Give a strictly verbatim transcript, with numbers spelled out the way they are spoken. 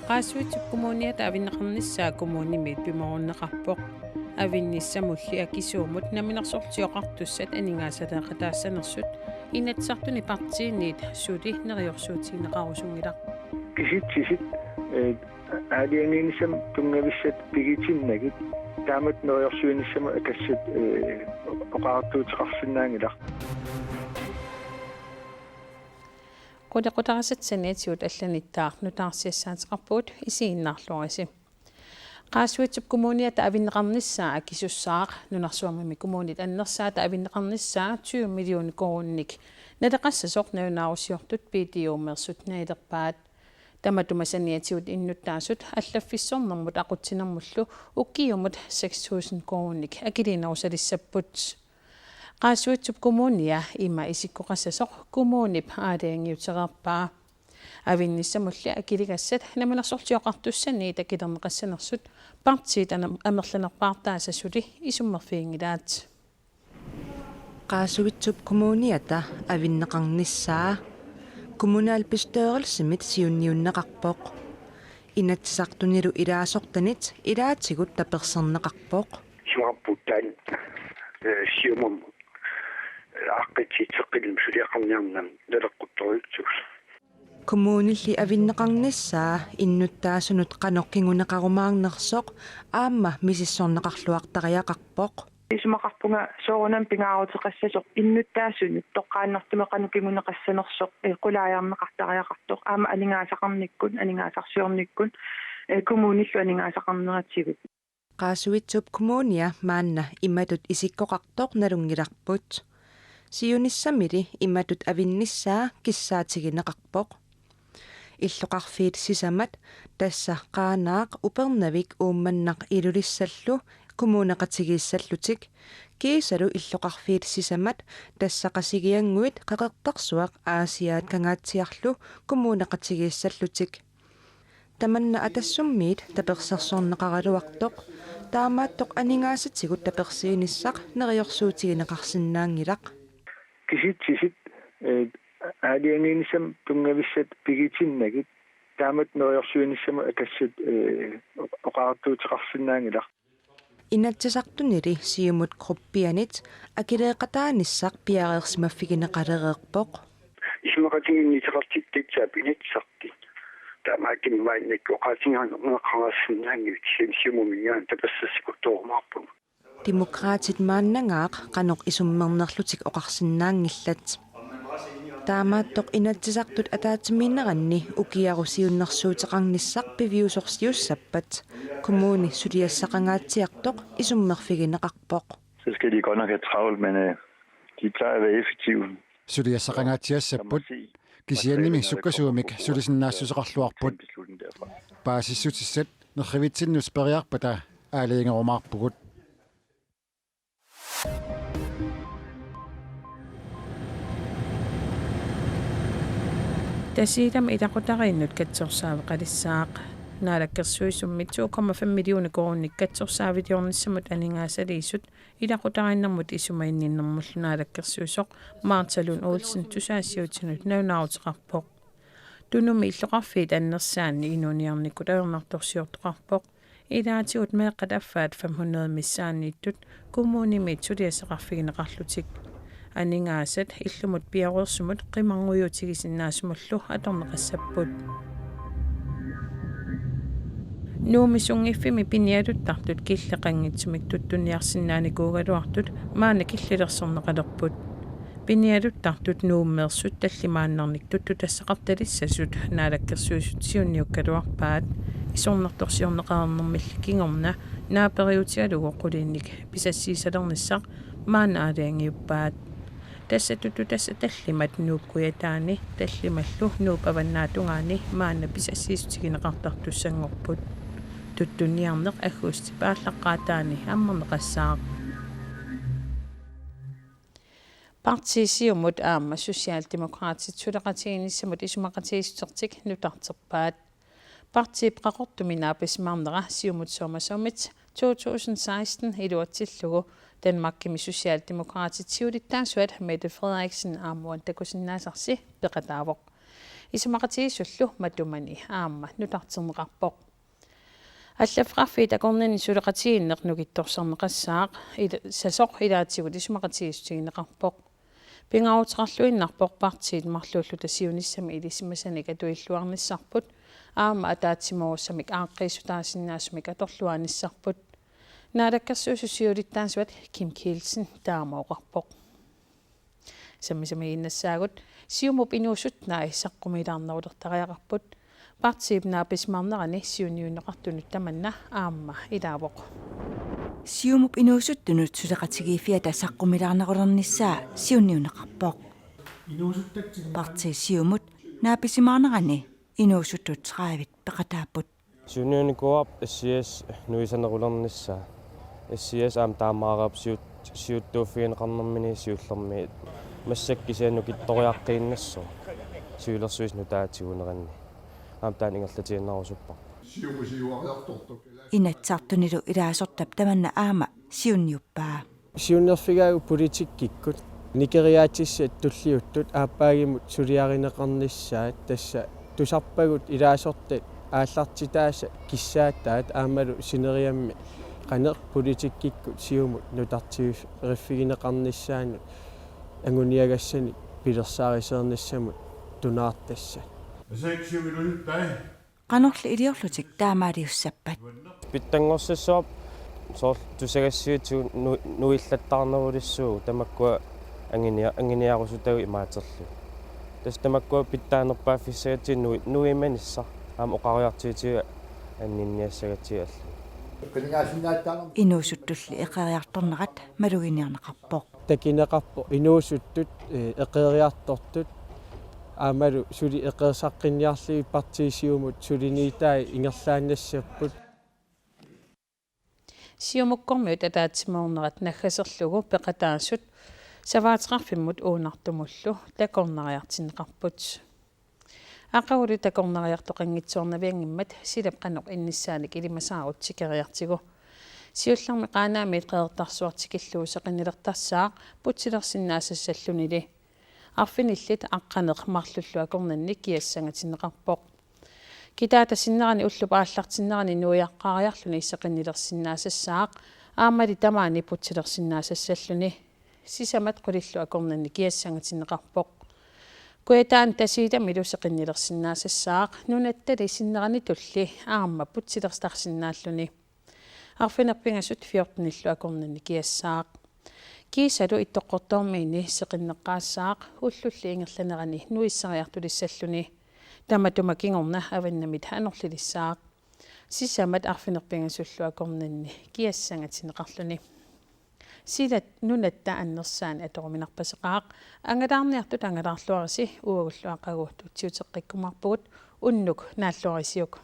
Qaasuitsup Kommuniata avinneqarnissaa kommunimiit pimoorunneqarpoq. Avinnissamulli akisuumut Namminersorlutik Oqartussat aningaasaleeqataassanersut Inatsisartuni partiiniit suli neriorsuutigineqarusunngilaq. Kisitsisit, eh, aalajangiinissamut tunngavissat pigitinnagit taamatut neriorsuinissamut akassut, eh, oqariartuuteqarsinnaanngilaq. Qulequtaqassat saniatigut allanittaaq nutaarsiassaateqarpugut, isiginnaarluarisi. Qaasuitsup Kommuniata avinneqarnissaa akisussaaq. Nunarsuarmimi kommunit annersaata avinneqarnissaa tyve millioner koruuninik naleqassasoq nalunaarusiortut B D O-meersut nalilerpaat. Tamatuma saniatigut innuttaasut allaffissornermut aqutsinermullu ukiumut seks tusind koruuninik akiliinerusalissapput. Qaasuitsup Kommunia ima isikkoqassasoq kommunip aalajangiutereerpaa. Avinnissamulli akiligassat Namminersorlutik Oqartussaniit akilerneqassanersut partiit ana-, amerlanerpaartaasa suli isummerfiginngilaat. Qaasuitsup Kommuniata avinneqarnissaa kommunalbestyrelsimit siunniunneqarpoq. Inatsisartunilu ilaasortanit ilaatigut taperserneqarpoq. Isumaqarputtaaq, eh, Siumumut, eh, aaqqissuussaqqilim suliaqarniarnani naleqquttorujussuusoq. Kommunilli avinneqarnissaa innuttaasunut qanoq kinguneqarumaarnersoq aamma misissorneqarluartariaqarpoq. Isumaqarpunga soorunami pingaaruteqassasoq innuttaasunut toqqaannartumik qanoq kinguneqassanersoq, eh, qulaajarneqartariaqartoq aamma aningaasaqarnikkut, aningaasarsiornikkut, eh, kommunillu aningaasaqarneratigut. Qaasuitsup Kommunia maanna imatut isikkoqartoq nalunngilarput. Siunissamili imatut avinnissaa kissaatigineqarpoq. Illoqarfiit sisamat, tassa Qaanaaq, Upernavik, Uummannaq Ilulissallu kommuneqatigiissallutik, kiisalu illoqarfiit sisamat, tassa Qasigiannguit, Qeqertarsuaq, Aasiaat Kangaatsiarlu kommuneqatigiissallutik. Tamanna Atassummiit tapersersorneqaraluartoq, taamaattoq aningaasatigut tapersiinissaq neriorsuutigineqarsinnaanngilaq. Kisitsisit, eh, aalajangiinissamut tunngavissat pigitinnagit taamatut neriorsuinissamut akassut, eh, oqariartuuteqarsinnaanngilaq. Inatsisartunili Siumut gruppianit akileeqataanissaq piareersimaffigineqalereerpoq. Isumaqatigiinneqartittarput Inatsisartut. Taamaattumik maannakkut oqaatigineqarsinnaanngillat, kisianni Siumuminngaanniit tapersersuisoqartorumaarpugut. Demokraatit maannangaaq qanoq isummernerlutik oqarsinnaanngillat. Taamaattoq Inatsisartut ataatsimiinneranni ukiaru siunnersuuteqarnissaq piviusorsiussappat kommuni suliassaqangaatsiartoq isummerfigineqarpoq. Så skal de godt nok have travlt, men, øh, de plejer at være effektive. Suliassaqangaatsiassapput, kisiannimi sukkasuumik sulisinnaassuseqarluarput. Paasissutissat nerrivitsinnut speriarpata aalajangerumaarpugut. Tasiilami ilaqutariinnut katsorsaaveqalissaaq. Naalakkersuisummi to komma fem millioner koruuninik katsorsaaviliornissamut aningaasaliisut ilaqutariinnermut isumaginninnermullu naalakkersuisoq Martha Lund Olsen tusagassiuutinut nalunaaruteqarpoq. Tunumi illoqarfiit annersaanni inuuniarnikkut ajornartorsiortoqarpoq. Ilaatigut meeqqat affaat fem hundrede missaanniittut kommunimiit suliassaqarfigineqarlutik. Aningaasat illumut pioreersumut qimarnguutigisinnaassumullu atorneqassapput. Nuummi sunngiffimmi pinialuttartut killeqanngitsumik tuttunniarsinnaanikuugaluartut maanna killilersorneqalerput. Pinialuttartut Nuummeersut tallimaannarnik tuttutassaqartalissasut Naalakkersuisut siunniukkaluarpaat. Isornartorsiorneqarnermilli kingorna naaperiutigalugu qulinik pisassiisalernissaq maanna aalajangiuppaat. Tassa tuttutassat tallimat Nuup Kujataani tallimallu Nuup Avannaatungaani maanna pisassiissutigineqartartussanngorput. Tuttunniarneq aggustip aallaqqaataani ammarneqassaaq. Partii Siumut aamma Socialdemokraatit suleqatigiinnissamut isumaqatigiissutertik nutarterpaat. Partiip Qaqortumi naapisimaarnera Siumut Sommersummit to tusind seksten iluatsillugu Danmarkimi Socialdemokraatit siulittaasuat Mette Frederiksen aamma uani takusinnaasarsi peqataavoq. Isumaqatigiissullu matumani aamma nutarterneqarpoq. Allaffeqarfiit akornanni suleqatigiinneq nukittorsarneqassaaq il-, sasoq ilaatigut isumaqatigiissutigineqarpoq. Pingaaruteqarluinnarpoq partiit marluulluta siunissami ilisimasanik atuilluarnissarput aamma ataatsimoorussamik aaqqiissutaasinnaasumik atorluaannissarput. Naalakkersuisut siulittaasuat Kim Kielsen taama oqarpoq. Sammisamiinnassaagut, Siumup inuusuttut naai saqqumilaarnerulertariaqarput. Partiip naapisimaarnerani siunniunneqartunut tamanna aamma ilaavoq. Siumup inuusuttunut suleqatigiiffiata saqqumilaarnerulernissaa siunniunneqarpoq. Partii Siumut naapisimaarnerani inuusuttut tredive peqataapput. Siunniunnikuuarput S I S nuisanerulernissaa. S I S aamma taamaareerpoq siut-, siuttuuffigineqarnermini siullermi. Massakkut kisianni nukittoriaqqiinnassaaq. Siulersuisut nutaat tiguneranni. Aamma taanna ingerlatiinnarusupparput. Inatsisartunilu ilaasortap tamanna aamma siunniuppaa. Siunnerfigaagut politikkikkut nikeriaatsissat tulliuttut aappaagimut suliarineqarnissaat, tassa tusarpagut ilaasortat aallartitaasa kissaataat aammalu sineriammi qanoq politikkikkut Siumut nutarteriffigineqarnissaannut anguniagassanik pilersaarusiornissamut tunaartassat. Qanorli iliorlutik taamaaliussappat? Pitsanngorsassaaq soorlu tusagassiuutitigut nu-, nuillattaarnerulissuugut tamakkua anginia-, anginiarusutagut imaaterlugit. Tassa tamakkua pitsaanerpaaffissagatsigu nui-, nuimanissaq aamma oqariartuutigut anninniassagatsigu allani. Inuusuttulli eqeeriartornerat maluginiarneqarpoq. Takineqarpoq inuusuttut, eh, eqeeriartortut aammalu suli eqeersaqqinniarlugit partii Siumut suliniutai ingerlaannassapput. Siumukkormiut ataatsimoornerat naggaserlugu peqataasut savaateqarfimmut Uunartumullu takornariartinneqarput. Aqagulu takornariartoqanngitsoornavianngimmat silap qanoq innissaanik ilimasaarut tikeriartigu. Siullermik Qaanaamiit Qeqertarsuaq tikillugu seqinnilertassaaq putsilersinnaasassallunili. Arfinillit aqqaneq marlullu akornanni kiassangatinneqarpoq. Kitaata sinnerani ullup aallartinnerani nuiaqqaariarluni seqinnilersinnaasassaaq, aammali tamaani putsilersinnaasassalluni. Sisamat qulillu akornanni kiassangatinneqarpoq. Kujataani Tasiilamilu seqinnilersinnaasassaaq, nunattali sinneranitulli aamma putsilertarsinnaalluni. Arfineq-pingasut fjortenillu akornanni kiassaaq. Kiisalu Ittoqqortoormiini seqinneqqaassaaq ullulli ingerlanerani nuissariartulissalluni. Tamatuma kingorna avannamit anorlilissaaq. Sisamat arfineq-pingasullu akornanni kiassangatinneqarluni. Silat nunatta annersaani atoruminarpaseqaaq, angalaarniartut angalaarluarisi uagullu aqagu tutsiuteqqikkumaarpugut, unnuk naalluarisiuk.